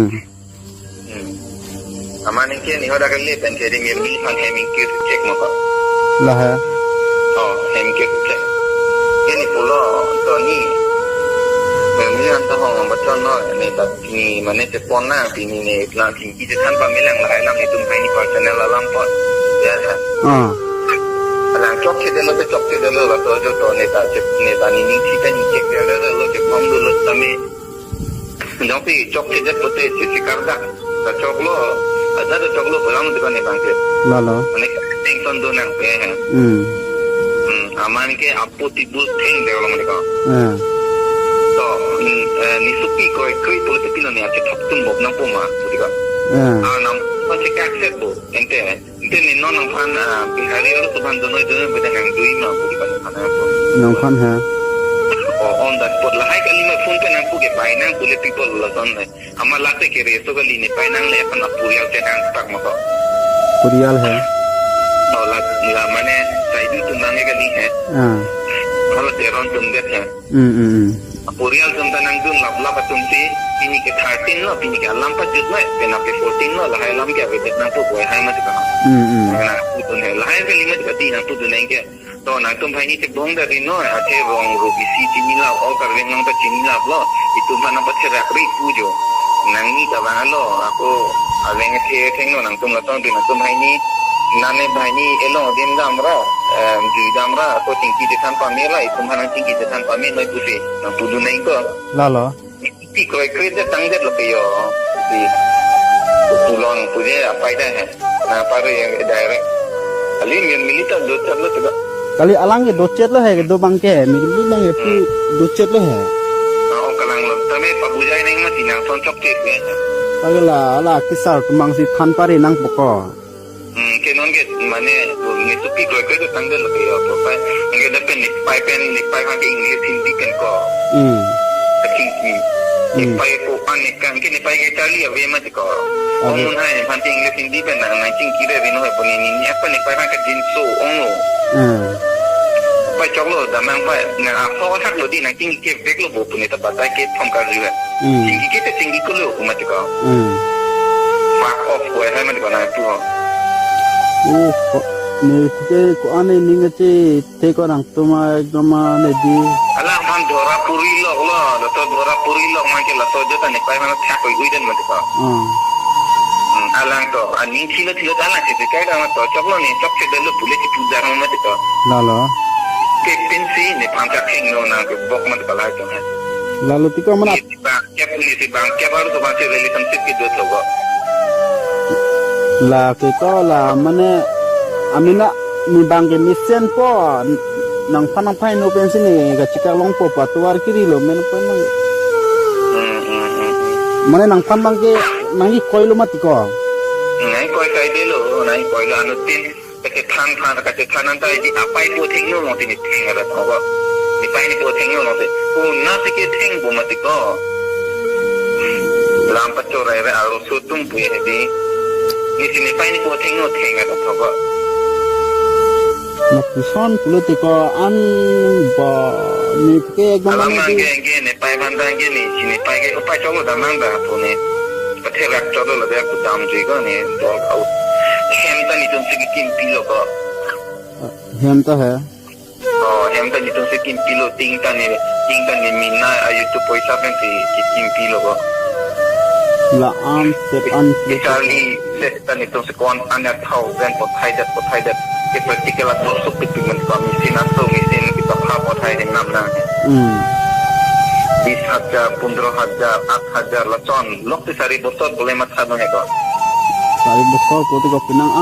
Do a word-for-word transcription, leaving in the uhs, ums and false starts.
Hmm. Hmm. Amat ningke ni hoda kali pen ke ding yang bi han hem ingkir cek mo ko. Lahai. Oh, hem ingkir cek. Ini pulo to ni. Memi an to hong bachon lo ni ta ni mane chepon nang pini ni lang chingki chethan pame lang lahai alam netum hai ni personal alam pon. Ya ta. Ah. Alang chokchedetlo te chokchedetlo laso ajoto ne ta chek ne ta ni ning si ta ni chekdetlo chepon dolo tame. Jongsi chokchedet pote chesi kardak. Ta choklo, ada ta choklo pulang di kone bangke. Lalo. Mane tension do nang pe. Hmm. Hmm, amat ningke apo tibul theng de lo mane ko. Hmm. To, hmm, eh, ni supi ko ekri pulo te pilo ni ache thok tum bok nangpo ma, pudi ko. Hmm. Ah, nam, pasti accept bo, ente. Ente ni non nangphan, ah, Bihari aru tuphan donoi donoi beda nang dui ma pudi ko nangphan nangpo. Nangphan ha. Oh, on that spot lahai kali ma phone pe nangpu ke bai nang pule people lason le. Amat late ke reso kali ne pai nang le pan apurial te nang tak mo ko. Purial hai. Oh, la, la mane saidu tum nang kali hai. Ah. Hala Teron tum det hai. Hmm, hmm, hmm. Apurial tum ta nangdun lap lap atum si, pini ke thirteen lo, pini ke alam pajut lo, pena pe fourteen lo, lahai alam ke avedet nangpo boi hai ma si ka. Hmm, hmm. Nangpudun hai, lahai kali ma si ka di nangpudun nang ke. To nangtum hai ni chebong da ri noi, athe rong ro bisi chini lap, all Karbi Anglong ta chini laplo, itum aphan nangpatherak ri pu jo. Nangni ta bang alo, ako aleng athe thengno nangtum lason ri nangtum hai ni, nane hai ni elong din damra, em, jui damra, ako chingki chethan pame ra, itum aphan nangchingki chethan pame noi pusi, nangpudun nang ko. Lalo. Pi kroikre det tangdetlo ke yo. Pi pulang puje apai dah hai. Na paru yang direct. Alim yang milita dochar lo tidak. Kali alang ke dochet lo hai, do bangke, mili bang ke pu dochet lo hai. Oh, kalanglo. Tame pabujai neng mati nang son chokche ke. Kali la, ala kisar tumang si than pari nangpo ko. Hmm, ke non ke mane ni supi kroikre ke tangdetlo ke yo. Profile. Nge da pen ni pai pen ni pai ha ke English Hindi pen ko. Hmm. Aking ki. Ni Hmm. pai ko an ni kan ke ni pai ke charli ave ma ko. Ave. Omun hai phan English Hindi pen nang nangchingki re vino hai puni ni ni apa ni pai ha ke jinso ong lo. Hmm. Pai choklo damnang pai nang aso thaklo di nangchingki ke veklo bo puni ta batai ke thom karju hai. Hmm. Chingki ke te chingki ko lo kuma ko. Hmm. Fuck off ko hai ma ko nangpu ho. Oh, ko, ne ke ko ane ning che te ko nangtum ekdom ne di. Alangphan dhora puri lok lo, laso dhora puri lok ma ke laso jota ne pai mana thak oi oi den ma ko. Hmm. Hmm, alang to, aning thilo thilo ta alang che kai dam to choklo ni chokchedetlo pule si puja ma ko. Lalo. Te pensi ne phan thak heng no na ke bok ma ko lai to hai. Lalo tiko mana Ni si bang kep ni si bang kep aru to bang si relationship kedo to ko. La ke ko la mane amina ni bang ke mesen po nangphan nangphan no pensi ni kachikak longpo pa tuar kiri lo men po nang. Hmm, hmm, hmm, hmm. Mane nangphan bang ke nangkikoi lo mati ko. Nangkoi kai detlo, nangkoi lo anu tin. Kachethan phan, kachethan anta isi apai po thengno mo tini theng ada thong ko. Ni pai ni po thengno mo te. Ko na si ke theng bo mati ko. Lam pachorai re aro sutum pu ye di. Ni si ni pai ni po thengno theng ada thong ko. Na puson pulo te ko an ba ni ke ekdom Alam mane nang di. Ke ke ni pai phan ta ke ni si ni pai ke upai cholo damnang da pu ni. Patherak cholo la dia kudam ji ko ni dol out. Hem ta netum si kimpilo ko. Hem ta hai. Oh, hem ta netum si kimpilo ting ta ni, ting ta ni mina ayu tu poisa pen si kimpilo ko. La an set an set. Charli set ta netum si kon an ya thousand pothai det pothai det. Ke practical a dosuk pitu men ko machine aso machine kita pha pothai hen nam na. Hmm. Bis hajar, pundro hajar, at hajar la chon. Lok ti sari bosor bole matha no he ko. Sari bosor ko ti ko pinang